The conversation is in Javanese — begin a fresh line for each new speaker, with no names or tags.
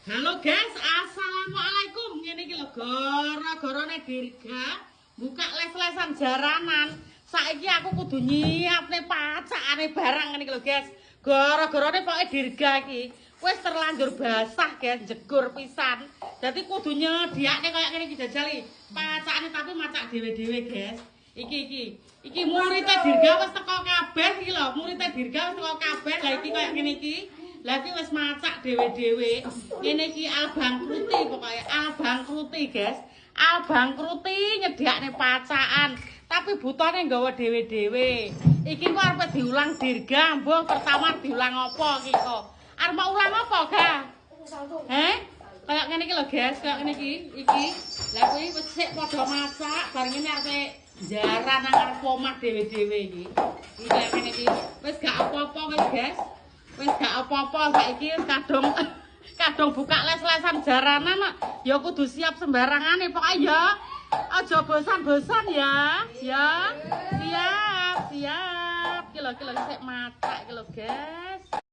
Halo guys, assalamualaikum. Ngene iki lho, gara-garane Dirga buka les-lesan jaranan. Saiki aku kudu nyiapne pacakane barang ngene iki lho, guys. Gara-garane pokoke Dirga iki wis terlanjur basah, guys, jegur pisan. Dadi kudu nyediakne kaya ngene iki jajali. Pacakane tapi macak dhewe-dhewe, guys. Iki iki. Iki muridnya Dirga wis teko kabeh iki lho, muridnya Dirga wis teko kabeh. Lah iki kaya ngene iki. Lah iki wis macak dhewe-dhewe. Ngene iki al bangkruti pokoke, al bangkruti, guys. Al bangkruti nyediakne pacakan, tapi butone nggawa dhewe-dhewe. Iki kok arep diulang Dirga, mbuh pertama diulang apa iki kok? Arep mau ulang apa, Ga? Heh? Kayak ngene iki lho, guys, kayak ngene iki. Iki. Lah kuwi wis sik padha macak, bareng ini arepe jaran nang ngarep omah dhewe-dhewe iki. Iki kayak ngene iki. Wis gak apa-apa wis, guys. Wis gak apa-apa, saiki wis kadung kadung buka les-lesan jaranan kok. Ya kudu siap sembarangane pokoke ya. Aja bosan-bosan ya. Ya. Siap, siap. Ki lho, ki lho sik macak iki lho, guys.